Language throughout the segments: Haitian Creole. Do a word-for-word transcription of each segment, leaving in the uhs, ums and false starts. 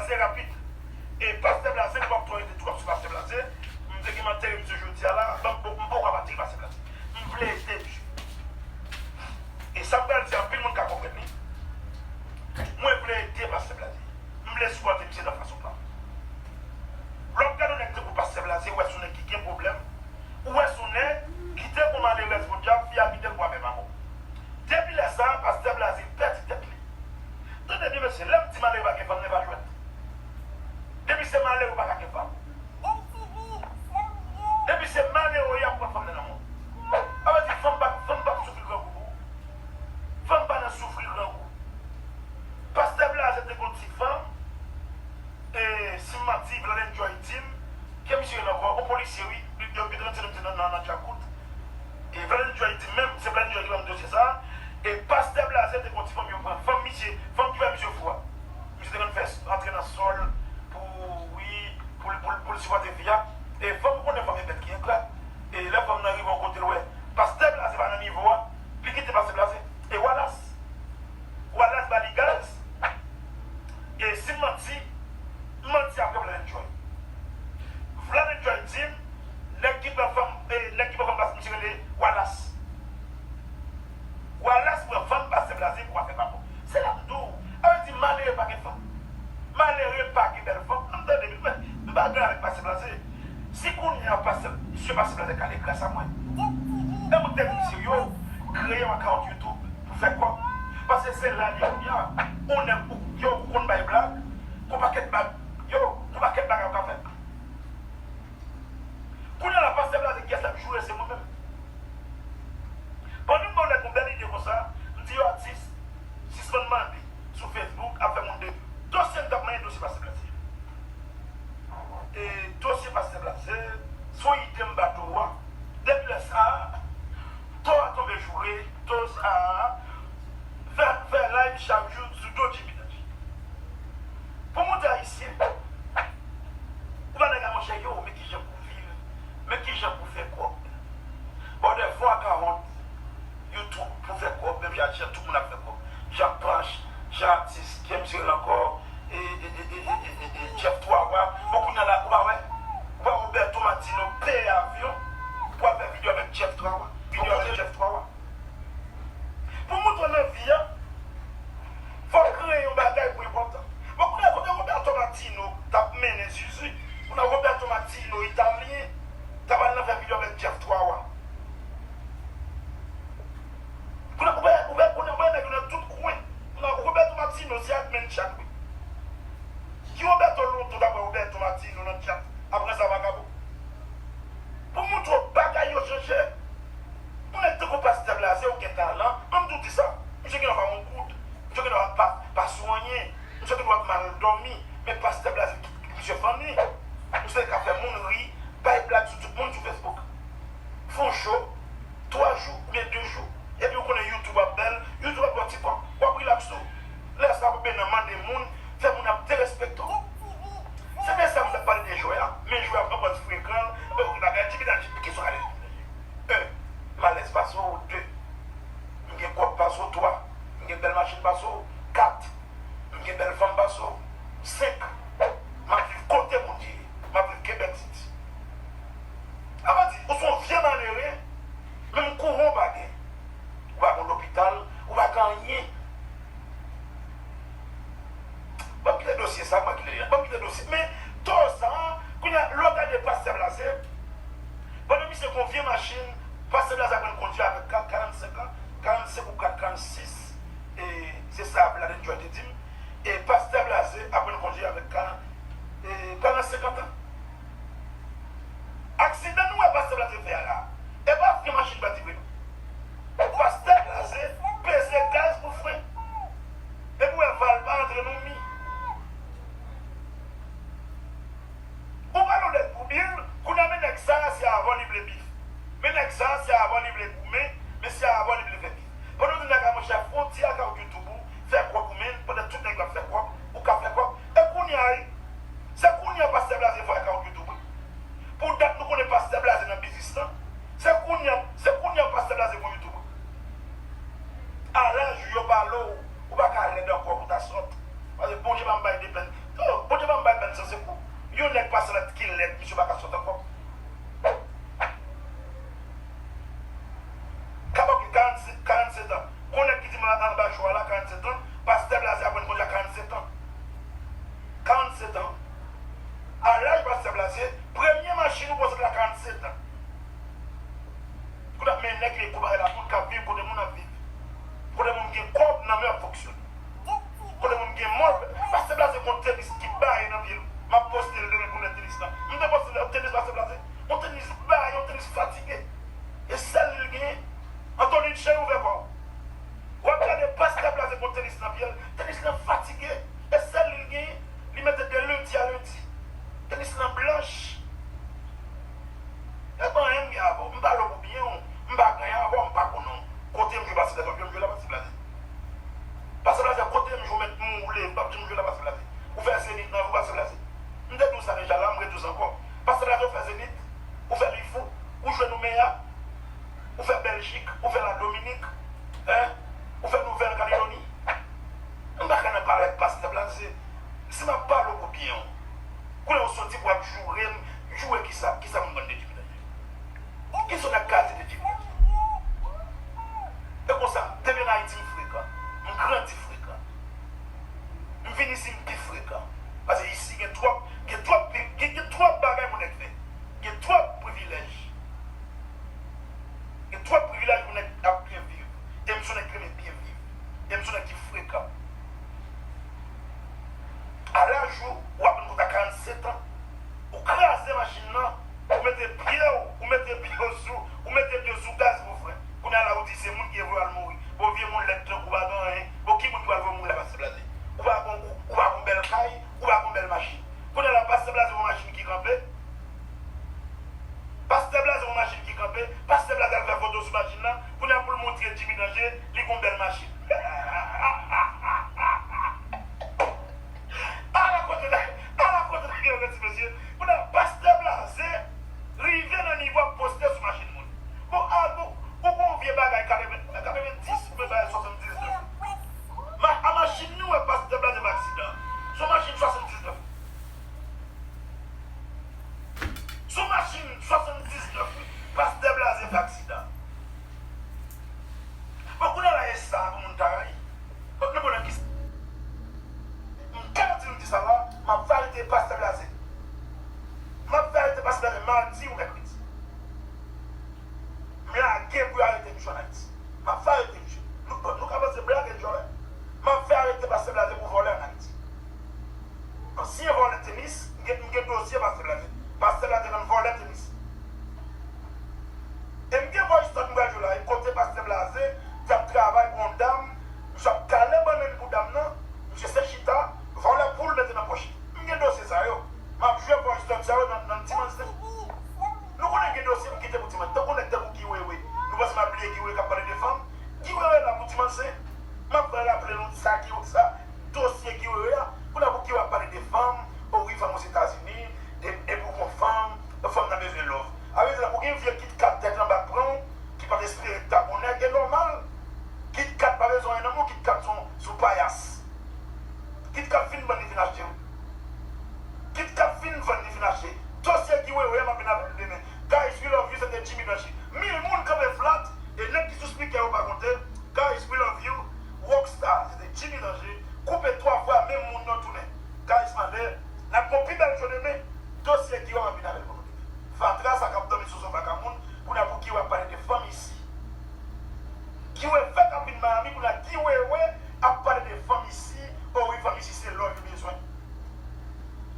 Trè rapid. E Pastè Blaze, m p ap twò rete twòp sou Pastè Blaze. M te gen m antere misye jodi a la, m p ap, m poko ap antere Pastè Blaze. M vle ede misye. E sa m pral di, anpil moun ka konprann li. Mwen vle ede Pastè Blaze. M vle sipòte misye nan fason pa m. Lè w ap gade yon nèg tankou Pastè Blaze, ou wè se yon nèg ki gen pwoblèm. Ou wè se yon nèg ki te gon malerèz podyab, fi a kite l pou afè pa bon. Depi lè sa a, Pastè Blaze pèdi tèt li. Tande byen, mesye, lè m di malere pa gen fanm, lè pa jwèt. Depi se malere, pa ka gen fanm. Depi se malere, y ap pran fanm nan men w. Sa vle di fanm pa, fanm pa soufri grangou pou ou. Fanm pa nan soufri grangou. Pastè Blaze te gon ti fanm, e, si m manti, Vlad Enjoy di m, ke misye rele ankò, yon polisye wi, li, yo, yo te rantre misye nan, nan, nan djakout. E Vlad Enjoy di m menm, se Vlad Enjoy ki ban m dosye sa, e Pastè Blaze te gon ti fanm yo pran, fanm misye, fanm ki fè misye fou a. Misye te konn fè antre nan sòl pou, wi, pou, pou, pou l sipòte fi a. E fanm, ou konnen fanm e bèt ki engra. E lè fanm nan rive yon kote l wè Pastè Blaze pa nan nivo a, li kite Pastè Blaze. E Wallace, Wallace ba li gaz. E si m manti, m manti apre Vlad Enjoy. Vlad Enjoy di m, nèg ki pran fanm, e, nèg ki pran fanm Pastè, misye rele Wallace. Wallace pran fanm Pastè Blaze pou afè pa bon. Se la m di w, sa vle di malere pa gen fanm. Malere pa gen bèl fanm. M tande, men m pa gen avèk Pastè Blaze. Si kounye a Pastè, misye Pastè Blaze kale gras a mwen. E mwen te di misye, yo, kreye yon account YouTube pou fè kòb. Paske se la li ye kounye a. Ou nèg ou, yo, ou konn bay blag, gon pakèt blag, yo, gon pakèt bagay ou ka fè. Kounye a la, Pastè Blaze, kiyès k ap joure? Se mwen menm. Pandan m ba yon nèg yon bèl ide konsa, m di yo atis, sispann mande sou Facebook, ap fè moun de dosye m t ap manyen, dosye Pastè Blaze. E dosye Pastè Blaze, se yon ide m ba Toro a. Depi lè sa a, Toro a tonbe joure, Toro sa a, fè, fè live chak jou sou do Jimmy Danje. Pou montre Ayisyen, ou pa nèg a monchè, yo, men kijan pou viv, men kijan pou fè kòb. Bon, de fwa ka wont YouTube pou fè kòb, menm jan, jan tout moun ap fè kòb. Jan Panch, jan atis, James Hill ankò, e, e, e, e, e, e, e, Jeff Twawa. Bon, kounye a la, ou pa wè? Ou pa wè Roberto Martino peye avyon pou al fè videyo avèk Jeff Twawa? Videyo avèk Jeff Twawa. Pou montre w nan vi a, fò w kreye yon bagay pou enpòtan. Bon, kounye a, kote Roberto Martino t ap mennen Zuzu? Kounye a, Roberto Martino, italyen, t ap al nan fè videyo avèk Jeff Twawa. Kounye a, ou wè, ou wè, kounye a, ou wè nèg yo nan tout kwen. Kounye a, Roberto Martino, se admin chat, wi. Ki Roberto Lonto t ap wè Roberto Martino nan chat? Apre sa, vakabon. Pou montre w bagay yo chanje. Yon nèg tankou Pastè Blaze, ou gen talan, ann tou di sa. Misye gen dwa pa yon goud, misye gen dwa pa, pa sou anyen, misye gen dwa mal dòmi, men Pastè Blaze, misye funny. Misye ka fè moun ri, bay blag sou tout moun sou Facebook. Fè yon show, twa jou oubyen de jou, epi ou konnen YouTube ap bèl, YouTube ap ba w ti kòb, w ap relax tou. Lè sa w ap nan mande moun, fè moun ap derespekte w. Se de sa m t ap pale de jwè a, men jwè a pran pòz frekan, epi ou gen bagay Jimmy Danje, kisa w ka di Jimmy Danje? Un, m alèz pase w, de, m gen kòb pase w, twa, m gen bèl machin pase w, kat, m gen bèl fanm pase w, senk, m ap viv kote Bondye ye, m ap viv Quebec City. Sa vle di, ou se yon vye malere, menm kouran w pa gen, ou pa gen lopital, ou pa gen anyen. Ban m kite dosye sa, ban m kite dosye. Men, to sa, kounye a, lè w gade Pastè Blaze, pandan misye gon vye machin, Pastè Blaze aprann kondwi avèk kat, karannsenk an, karannsenk ou kat, karannsis, e se sa Vlad Enjoy te di m. E Pastè Blaze aprann kondwi avèk kat, e, pandan senkant an. Aksidan nou wè Pastè Blaze fè a la, e pa fren machin pa di vre non. Pastè Blaze peze gaz pou fren. Epi w wè valv pa antre nan mi. Ou pale w nèg pou bil, kounye a men nèg sa a se avè w li vle bif. Men nèg sa a se avè w li vle goumen, men se avè w li vle fè bif. Pandan w di nèg la monchè fè yon ti akawont YouTube ou, fè kòb ou menm, pandan tout nèg yo ap fè kòb, ou ka fè kòb. E kounye a wi, se kounye a Pastè Blaze fè akawont YouTube wi. Pou dat nou konnen Pastè Blaze nan biznis lan. Se kounye a, se kounye a Pastè Blaze gon YouTube. A laj ou yo pale w, ou pa ka lèd ankò pou ta sòt. Paske Bondye pa m bay de pèn. Yo, Bondye Yo pa ka sot ankò. Kaba gen karannsenk, karannsentan. Gon nèg ki di m anba cho a la, karannsentan. Pastè Blaze aprann kondwi a karannsentan. Karannsentan. A laj Pastè Blaze, premye machin ou posede la karannsentan. Kounye a men nèg li kou bagay la, moun k ap viv kote moun ap viv. Kote moun gen kòb nan men ap fonksyone. Kote moun gen mòb. Pastè Blaze gon tenis ki baye nan pye l. M ap poste l demen pou lè tenis lan. M te poste lè tenis Pastè Blaze. Yon tenis baye, yon tenis fatige. E sèl li l genyen. Antonin, cheri, ouvè kò w. W ap gade Pastè Blaze gon tenis nan pye l. Tenis lan fatige. E sèl li l genyen. Li mete de lendi a lendi. Tenis lan blanch. E pa anyen m gen avè w. M pale w pou byen w. M pa gen anyen avè w, m pa konnen w. Kote m jwe Pastè Blaze, w ap janm jwe la Pastè Blaze. Pastè Blaze, kote m jwe w mèt mouri, w ap janm jwe la Pastè Blaze. Ou fè Zenith nan vi w Pastè Blaze. M te di w sa deja la, m redou sa ankò. Pastè Blaze, ou fè Zenith, ou fè Lifou, ou jwe Noumeya, ou fè Bèljik, ou fè Ladominik, en, ou fè Nouvèl Kaledoni. M pa ka nan pale ak Pastè Blaze. Si m ap pale w pou byen w, kounye a w soti pou w ap joure m, joure kisa? Kisa moun konn de Jimmy Danje? Kisa w nan kaze de Jimmy Danje? E konsa, depi ann Ayiti m frekan, m grandi frekan. M vin isi m pi frekan. Paske isi gen twòp, gen twòp, gen, gen twòp bagay pou nèg fè. Gen twòp privilèj. Gen twòp privilèj pou nèg ap byen viv. E m se yon nèg ki renmen byen viv. E m se yon nèg ki frekan. A laj ou, w ap vin konn a karannsetan. Ou kraze machin nan, ou mete pye w, ou mete pye w sou, ou mete pye w sou gaz, mon frè. Kounye a la, ou di se moun ki voye w al mouri. Bon, vye moun lèd tankou w pa gen anyen. Bon, ki moun ki pral voye w mouri la, Pastè Blaze? Ou pa gon, ou, ou pa gon bèl kay, ou pa gon bèl machin. Kounye a la, Pastè Blaze gon machin ki kanpe. Pastè Blaze gon machin ki kanpe. Pastè Blaze al fè foto sou machin nan. Kounye a pou l montre Jimmy Danje, li gon bèl machin. Ala kote nèg, ala kote nèg yo rete, mesye. Kounye a, Pastè Blaze rive nan nivo ap poste sou machin moun. Bon, al, bon, ou gon vye bagay katreven, katrevenndis, ou vye bagay swasanndiznèf. Ma-, a machin nou wè Pastè Blaze fè aksidan. Se yon machin swasanndiznèf. Se yon machin swasanndiznèf, wi. Pastè Blaze fè aksidan. Bon, kounye a la, e sa pou moun ta rayi. Bon, nou konnen ki. M ka di m di sa la, m ap fè arete Pastè Blaze. M ap fè arete Pastè Blaze madi ou mèkredi. M lage pou yo arete misye ann Ayiti. M ap fè arete misye. Nou, nou ka panse blag e jòlè. M ap fè arete Pastè Blaze pou vòlè ann Ayiti. Ansyen vòlè tenis, m gen, m gen dosye Pastè Blaze. Pastè Blaze konn vòlè tenis. E m gen voice note m pral jwe la, e kote Pastè Blaze t ap travay pou yon dam, misye ap kale bannann pou dam nan, misye se chita, vòlè poul mete nan pòch li. M gen dosye sa yo. M ap jwe voice note sa yo nan, nan Ti Manzè. Nou konnen gen dosye m kite pou Ti Manzè. Tankou nèg tankou Guy Wewe. Nou panse m ap bliye Guy Wewe k ap pale de fanm? Guy Wewe la pou Ti Manzè. M ap raple nou sa Guy Wewe sa. Dosye Guy Wewe a. Kounye a pou Guy Wewe ap pale de fanm. O wi, fanm Ozetazini. De, depi w gon fanm, fanm nan bezwen love. A vle di la, ou gen vye Kit Kat tèt anba k pran w, ki pa t espere k ta gon nèg, e nòmal. Kit Kat pa bezwen anyen nan men w, Kit Kat se yon, se yon payas. Kit Kat fin vann, li fin achte wi. Kit Kat fin vann, li fin achte. Dosye Guy Wewe a, m ap vin avè l demen. Guys, we love you, se te Jimmy Danje. Mil moun kanpe flat, e nèg ki sou spikè yo pa konte. Guys, we love you. Rockstar, se te Jimmy Danje. Koupe twa fwa, menm moun nan tounen. Guys, m ale. N ap gon pi bèl cho demen. Dosye Guy Wewe, m ap vin avè l pou nou demen. Fatra sa k ap dòmi sou sofa ka moun, kounye a pou Guy Wewe ap pale de fanm isi. Guy Wewe fèk ap vin Miami, kounye a Guy Wewe ap pale de fanm isi. O wi, fanm isi se love yo bezwen.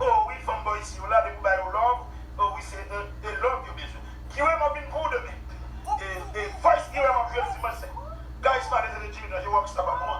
O wi, fanm bò isi yo la, depi w ba yo love, o wi, se, e, e love yo bezwen. Guy Wewe, m ap vin pou ou demen. E, e voice Guy Wewe m ap jwe l dimanch. Guys, m ale, se te Jimmy Danje, Rockstar pa bon.